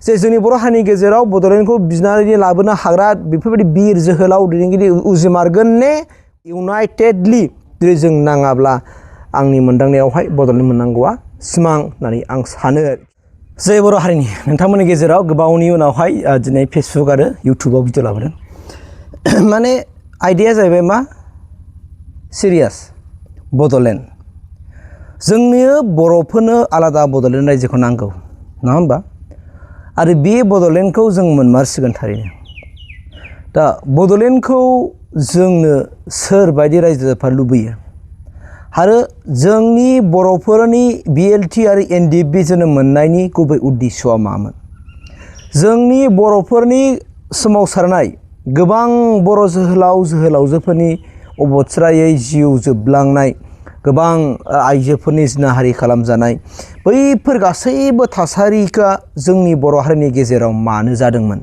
जे जोंनि बर' हारिनि गेजेराव बड'लेण्डखौ बिनानै लाबोनो हाग्रा बेफोरबायदि बिर जोहोलाव दैदेनगिरि उजिमारगोन ने इउनाइटेडलि जुदि जों नाङाब्ला आंनि मोनदांनायावहाय बड'लेण्ड मोननांगौआ सिमां होननानै आं सानो। जै बर' हारिनि नोंथांमोननि गेजेराव गोबावनि उनावहाय दिनै फेसबुक आरो इउटुबाव भिडिअ लाबोदों। माने आइडिया जाहैबाय मा सिरियास बड'लेण्ड जोंनि बर'फोरनो आलादा बड'लेण्ड रायजोखौ नांगौ नङा होमबा आरो बे बड'लेण्डखौ जों मोनमारसिगोन थारैनो। दा बड'लेण्डखौ जोंनो सोरबायदि रायजोफोरा लुबैयो आरो जोंनि बर'फोरनि बिएलटि आरो एनडिएफबि जोनोम मोननायनि गुबै उद्देश्यआ मामोन? जोंनि बर'फोरनि सोमावसारनाय गोबां बर' जोहोलाव जोहोलावजोफोरनि अबथ्रायै जिउ जोबलांनाय गोबां आइजोफोरनि जिनाहारि खालामजानाय बैफोर गासैबो थासारिखौ जोंनि बर' हारिनि गेजेराव मानो जादोंमोन?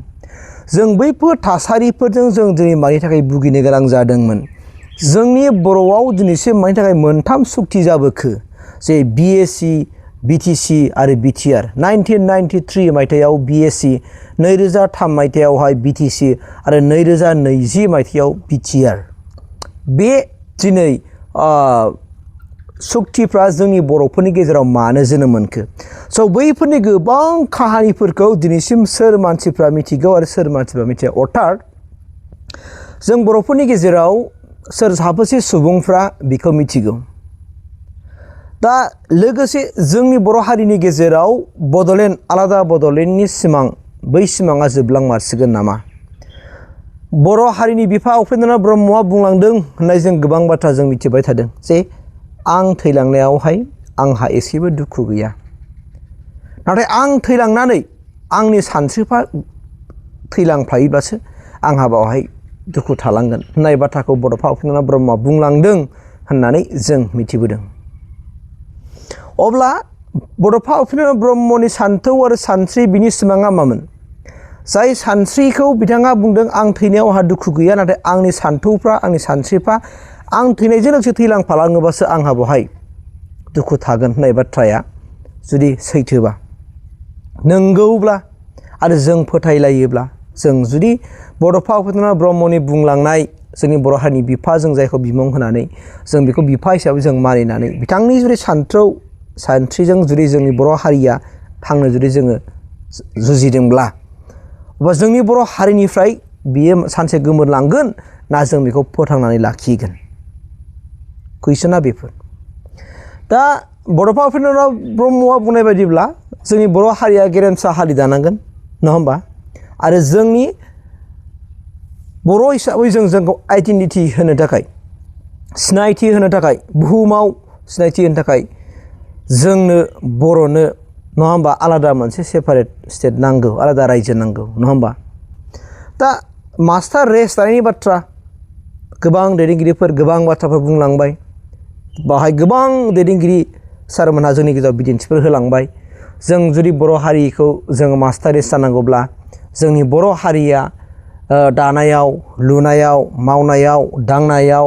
जों बैफोर थासारिफोरजों जों दिनै मानि थाखाय भुगिनो गोनां जादोंमोन? जोंनि बर'आव दिनैसिम मानि थाखाय मोनथाम सुक्ति जाबोखो जे बिएसि बिटिसि आरो बिटिआर 1993 मायथाइयाव बिएसि 2003 मायथाइयावहाय बिटिसि आरो 2020 मायथाइयाव बिटिआर बे दिनै सुक्तिफ्रा जोंनि बर'फोरनि गेजेराव मानो जोनोम मोनखो? स' बैफोरनि गोबां काहानिफोरखौ दिनैसिम सोर मानसिफ्रा मिथिगौ आरो सोर मानसिफ्रा मिथिया। अर्थात जों बर'फोरनि गेजेराव सोर साबेसे सुबुंफ्रा बेखौ मिथिगौ। दा लोगोसे जोंनि बर' हारिनि गेजेराव बड'लेण्ड आलादा बड'लेण्डनि सिमां बै सिमाङा जोबलांमारसिगोन नामा? बर' हारिनि बिफा उपेन्द्रनाथ ब्रह्मआ बुंलांदों होननाय जों गोबां बाथ्रा जों मिथिबाय थादों जे आं थैलांनायावहाय आंहा एसेबो दुखु गैया, नाथाय आं थैलांनानै आंनि सानस्रिफ्रा थैलांफायोब्लासो आंहा बावहाय दुखु थालांगोन होननाय बाथ्राखौ बड'फा उपेन्द्रनाथ ब्रह्मआ बुंलांदों होननानै जों मिथिबोदों। अब्ला बड'फा उपेन्द्रनाथ ब्रह्मनि सान्थौ आरो सानस्रि बिनि सिमाङा मामोन? जाय सानस्रिखौ बिथाङा बुंदों आं थैनायाव आंहा दुखु गैया, नाथाय आंनि सान्थौफ्रा आंनि सानस्रिफ्रा आं थैनायजों लोगोसे थैलांफालाङोबासो आंहा बहाय दुखु थागोन होननाय बाथ्राया जुदि सैथोबा नंगौब्ला आरो जों फोथायलायोब्ला जों जुदि बड'फा उपेन्द्रनाथ ब्रह्मनि बुंलांनाय जोंनि बर' हारिनि बिफा जों जायखौ बिमुं होनानै जों बेखौ बिफा हिसाबै जों मानिनानै बिथांनि जुदि सानस्रिजों जुदि जोंनि बर' हारिया थांनो जुदि जोङो जुजिदोंब्ला अब्ला जोंनि बर' हारिनिफ्राय बियो सानसे गोमोरलांगोन ना जों बेखौ फोथांनानै लाखिगोन? कुइसना बेफोर। दा बड'फा उपेन्द्रनाथ ब्रह्मआ बुंनाय बायदिब्ला जोंनि बर' हारिया गेरेमसा हारि दानांगोन नङा होमबा आरो जोंनि बर' हिसाबै जों जोंखौ आइडेन्टिटि होनो थाखाय सिनायथि होनो थाखाय बुहुमाव सिनायथि होनो थाखाय जोंनो बर'नो नङा होमबा आलादा मोनसे सेपारेट स्टेट नांगौ, आलादा रायजो नांगौ नङा होमबा। दा मास्टार रेस लानायनि बाथ्रा गोबां दैदेनगिरिफोर गोबां बाथ्राफोर बुंलांबाय, बावहाय गोबां दैदेनगिरि सारमोनहा जोंनि गेजेराव बिदिन्थिफोर होलांबाय। जों जुदि बर' हारिखौ जों मास्टार रेस जानांगौब्ला जोंनि बर' हारिया दानायाव लुनायाव मावनायाव दांनायाव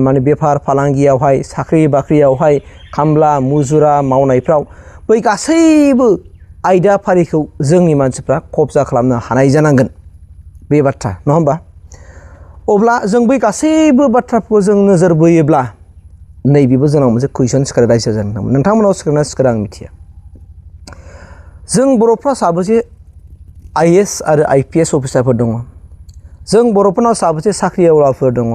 माने बेफार फालांगियावहाय साख्रि बाख्रियावहाय खामला मुजुरा मावनायफ्राव बै गासैबो आयदाफारिखौ जोंनि मानसिफ्रा कब्जा खालामनो हानाय जानांगोन बे बाथ्रा नङा होमबा। अब्ला जों बै गासैबो बाथ्राफोरखौ जों नोजोर बोयोब्ला नैबेबो जोंनाव मोनसे कुइसन सिखारो रायजो जानो नोंथांमोनाव सिखारना सिखारा आं मिथिया। जों बर'फ्रा साबेसे आइएएस आरो आइपिएस अफिसारफोर दङ? जों बर'फोरनाव साबेसे साख्रिआवलाफोर दङ?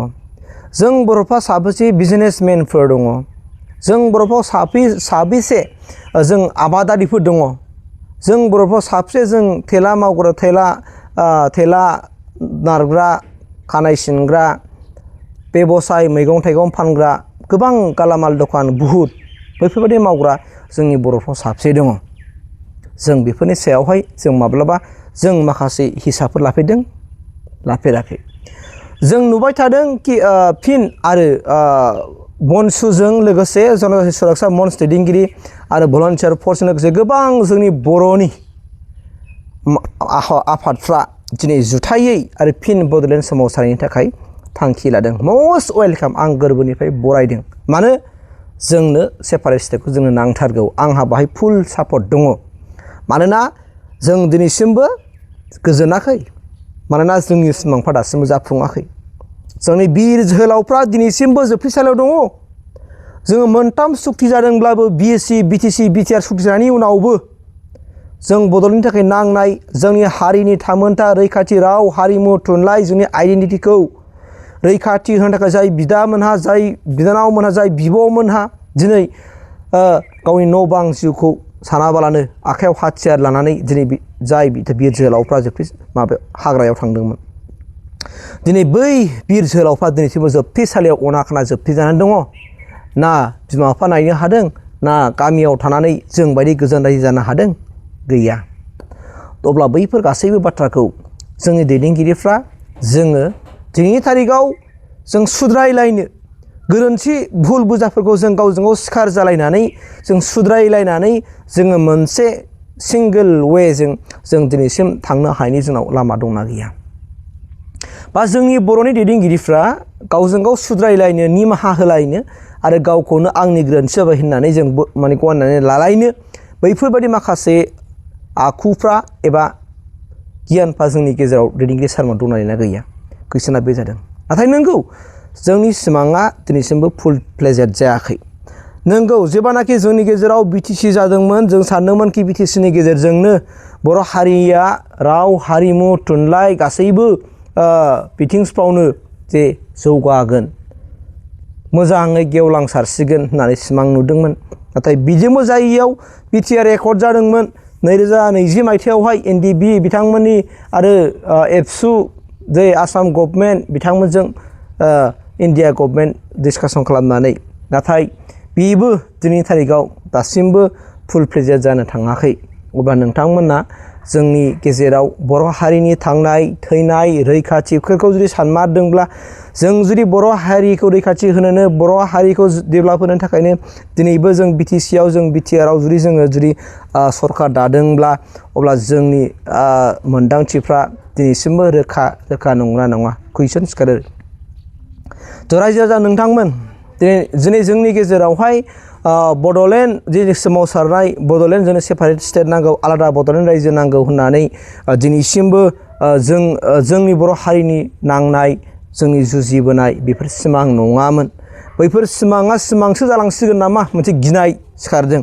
जों बर'फ्रा साबेसे बिजनेसमेनफोर दङ? जों बर'फ्राव साबेसे जों आबादारिफोर दङ? जों बर'फ्राव साबेसे जों थेला मावग्रा थेला नारग्रा खानाय सिनग्रा बेबसाय मैगं थाइगं फानग्रा गोबां गालामाल दखान बुहुद बैफोरबायदि मावग्रा जोंनि बर'फ्राव साबसे दङ? जों बेफोरनि सायावहाय जों माब्लाबा जों माखासे हिसाबफोर लाफेराखै। जों नुबाय थादों कि फिन आरो बनसुजों लोगोसे जनजाति सुरक्षा मन्च दैदेनगिरि आरो भलन्टियार फर्सजों लोगोसे गोबां जोंनि बर'नि आफादफ्रा दिनै जुथायै आरो फिन बड'लेण्ड सोमावसारनायनि थाखाय थांखि लादों। मस्ट वेलकाम, आं गोरबोनिफ्राय बरायदों। मानो? जोंनो सेपारेट स्टेटखौ जोंनो नांथारगौ। आंहा बाहाय फुल सापर्ट दङ। मानोना जों दिनैसिमबो गोजोनाखै मानोना जोंनि सिमांफ्रा दासिमबो जाफुङाखै जोंनि बिर जोहोलावफ्रा दिनैसिमबो जोबथेसालियाव दङ जोङो मोनथाम सुक्ति जादोंब्लाबो बिएसि बिटिसि बिटिआर सुक्ति जानायनि उनावबो जों बड'लेण्डनि थाखाय नांनाय जोंनि हारिनि थामोनथा रैखाथि राव हारिमु थुनलाइ जोंनि आइडेन्टिटिखौ रैखाथि होनो थाखाय जाय बिदामोनहा जाय बिनानावमोनहा जाय बिब'मोनहा दिनै गावनि न' बां जिउखौ सानाबालानो आखायाव हाथियार लानानै दिनै जाय बिर जोहोलावफ्रा हाग्रायाव थांदोंमोन दिनै बै बिर जोहोलावफ्रा दिनैसिमबो जोबथेसालियाव अना खाना जोबथेजानानै दङ ना बिमा बिफा नायनो हादों ना गामियाव थानानै जों बायदि गोजोन रायजो जानो हादों गैया अब्ला बैफोर गासैबो बाथ्राखौ जोंनि दैदेनगिरिफ्रा जोङो दिनैनि थारिखआव जों सुद्रायलायनो गोरोन्थि भुल बुजाफोरखौ जों गावजों गाव सिखार जालायनानै जों सुद्रायलायनानै जोङो मोनसे सिंगोल वेजों जों दिनैसिम थांनो हायैनि जोंनाव लामा दंना गैया बा जोंनि बर'नि दैदेनगिरिफ्रा गावजों गाव सुद्रायलायनो निमाहा होलायनो आरो गावखौनो आंनि गोरोन्थि जाबाय होननानै जों माने गनायनानै लालायनो बैफोरबायदि माखासे आखुफ्रा एबा गियानफ्रा जोंनि गेजेराव दैदेनगिरि सारमोन दंना गैया कुइसना बे जादों नाथाय नंगौ जोंनि सिमाङा दिनैसिमबो फुल फ्लेजेड जायाखै नंगौ जेब्लानाखि जोंनि गेजेराव बिटिसि जादोंमोन जों सानदोंमोन कि बिटिसिनि गेजेरजोंनो बर' हारिया राव हारिमु थुनलाइ गासैबो बिथिंफ्रावनो जे जौगागोन मोजाङै गेवलांसारसिगोन होननानै सिमां नुदोंमोन नाथाय बिजोंबो जायैयाव बिटिआर रेकर्ड जादोंमोन 2020 मायथाइयावहाय एनडिबि बिथांमोननि आरो एबसु जे आसाम गभर्नमेन्ट बिथांमोनजों इन्डिया गभर्नमेन्ट डिसकासन खालामनानै नाथाय बेबो दिनैनि थारिखआव दासिमबो फुल फ्लेजेड जानो थाङाखै अब्ला नोंथांमोना जोंनि गेजेराव बर' हारिनि थांनाय थैनाय रैखाथिफोरखौ जुदि सानमारदोंब्ला जों जुदि बर' हारिखौ रैखाथि होनोनो बर' हारिखौ डेभेलप होनो थाखायनो दिनैबो जों बिटिसिआव जों बिटिआरआव जोङो सरकार दादोंब्ला अब्ला जोंनि मोनदांथिफ्रा दिनैसिमबो रोखा नंगौना नङा कुइसन सिखारो थ' रायजो राजा नोंथांमोन दिनै जोंनि गेजेरावहाय बड'लेण्ड जे सोमावसारनाय बड'लेण्ड जोंनो सेपारेट स्टेट नांगौ आलादा बड'लेण्ड रायजो नांगौ होननानै दिनैसिमबो जोंनि बर' हारिनि नांनाय जोंनि जुजिबोनाय बेफोर सिमां नङामोन बैफोर सिमाङा सिमांसो जालांसिगोन नामा मोनसे गिनाय सिखारदों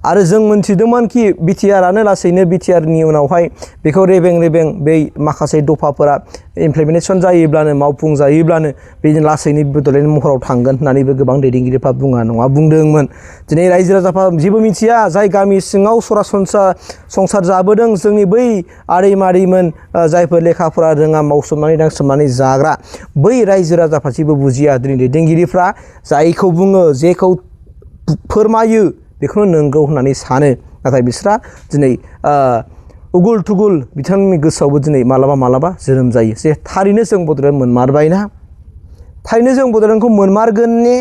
आरो जों मोनथिदोंमोन कि बिटिआरआनो लासैनो बिटिआरनि उनावहाय बेखौ रेबें बै माखासे दफाफोरा इमप्लिमेन्टेसन जायोब्लानो मावफुंजायोब्लानो बेजों लासैनो बड'लेण्ड महराव थांगोन होननानैबो गोबां दैदेनगिरिफ्रा बुंदोंमोन दिनै रायजो राजाफ्रा जेबो मिथिया जाय गामि सिङाव सरासनस्रा संसार जाबोदों जोंनि बै आदै मादैमोन जायफोर लेखा फरा रोङा मावसोमनानै दांसोमनानै जाग्रा बै रायजो राजाफ्रा जेबो बुजिया दिनै दैदेनगिरिफ्रा जायखौ बुङो जेखौ फोरमायो बेखौनो नंगौ होननानै सानो नाथाय बिसोरा दिनै उगुल थुगुल बिथांनि गोसोआवबो दिनै मालाबा जोनोम जायो जे थारैनो जों बड'लेण्ड मोनमारबायना थारैनो जों बड'लेण्डखौ मोनमारगोन ने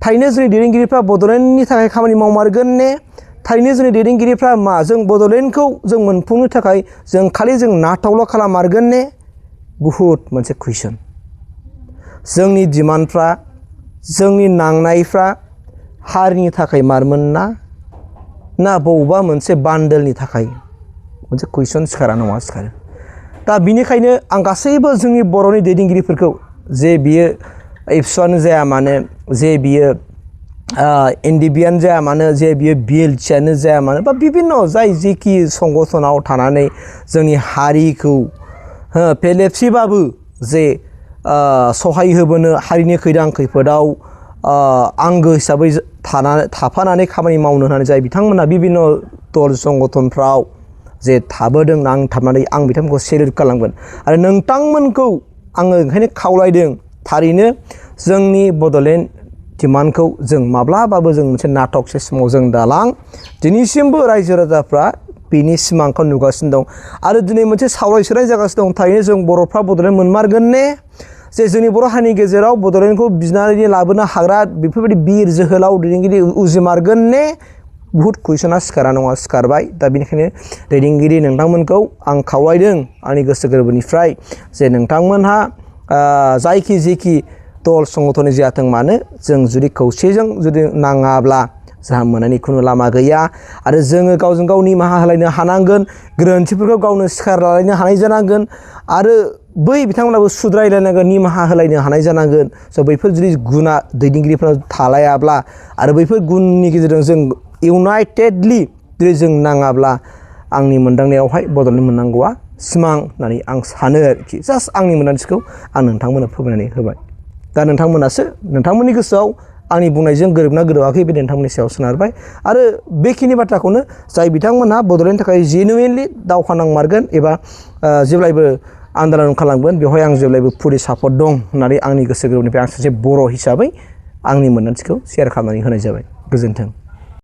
थारैनो जोंनि दैदेनगिरिफ्रा बड'लेण्डनि थाखाय खामानि मावमारगोन ने थारैनो जोंनि दैदेनगिरिफ्रा मा जों बड'लेण्डखौ जों मोनफुंनो थाखाय जों खालि जों नाटकल' खालाममारगोन ने बुहुत मोनसे कुइसन जोंनि डिमान्डफ्रा जोंनि नांनायफ्रा हारिनि थाखाय मारमोन ना बबेबा मोनसे बान्दोलनि थाखाय मोनसे कुइसन सिखारा नङा सिखारो दा बिनिखायनो आं गासैबो जोंनि बर'नि दैदेनगिरिफोरखौ जे बियो एबसुआनो जाया मानो जे बियो एनडिबिआनो जाया मानो जे बियो बिएलटिआनो जाया मानो बा बिभिन्न जाय जेखि संगठनाव थानानै जोंनि हारिखौ फेलेबसेबाबो जे सहाय होबोनो हारिनि खैदां खैफोदाव आंगो हिसाबै थाफानानै खामानि मावनो होननानै जाय बिथांमोना बिभिन्न दल संगठनफ्राव जे थाबोदों नांथाबनानै आं बिथांमोनखौ सेलिउट खालामगोन आरो नोंथांमोनखौ आङो ओंखायनो खावलायदों थारैनो जोंनि बड'लेण्ड डिमान्डखौ जों माब्लाबाबो जों मोनसे नाटक सिस्टेमाव जों दालां दिनैसिमबो रायजो राजाफ्रा बेनि सिमांखौ नुगासिनो दं आरो दिनै मोनसे सावरायसोनाय जागासिनो दं थारैनो जों बर'फ्रा बड'लेण्ड मोनमारगोन ने जे जोंनि बर' हारिनि गेजेराव बड'लेण्डखौ बिनानै लाबोनो हाग्रा बेफोरबायदि बिर जोहोलाव दैदेनगिरि उजिमारगोन ने बुहुत कुइसना सिखारा नङा सिखारबाय दा बेनिखायनो दैदेनगिरि नोंथांमोनखौ आं खावलायदों आंनि गोसो गोरबोनिफ्राय जे नोंथांमोनहा जेखि दल संगठननि जायाथों मानो जों जुदि खौसेजों जुदि नाङाब्ला जोंहा मोननायनि खुनु लामा गैया आरो जोङो गावजों गाव निमाहा होलायनो हानांगोन गोरोन्थिफोरखौ गावनो सिखार लालायनो हानाय जानांगोन आरो बै बिथांमोनाबो सुद्रायलायनांगोन निमाहा होलायनो हानाय जानांगोन स' बैफोर जुदि गुना दैदेनगिरिफोराव थालायाब्ला आरो बैफोर गुननि गेजेरजों जों इउनाइटेडलि जुदि जों नाङाब्ला आंनि मोनदांनायावहाय बड'लेण्ड मोननांगौआ सिमां होननानै आं सानो आरोखि जास्ट आंनि मोनदांथिखौ आं नोंथांमोननो फोरमायनानै होबाय दा नोंथांमोनासो नोंथांमोननि गोसोआव आंनि बुंनायजों गोरोबना गोरोबाखै बे नोंथांमोननि सायाव सोनारबाय आरो बेखिनि बाथ्राखौनो जाय बिथांमोनहा बड'लेण्डनि थाखाय जेनुइनलि दावहा नांमारगोन एबा जेब्लायबो आन्दालन खालामगोन बेवहाय आं जेब्लायबो फुलि सापर्ट दं होननानै आंनि गोसो गोरबोनिफ्राय आं सासे बर' हिसाबै आंनि मोनदांथिखौ शेयार खालामनानै होनाय जाबाय गोजोन्थों।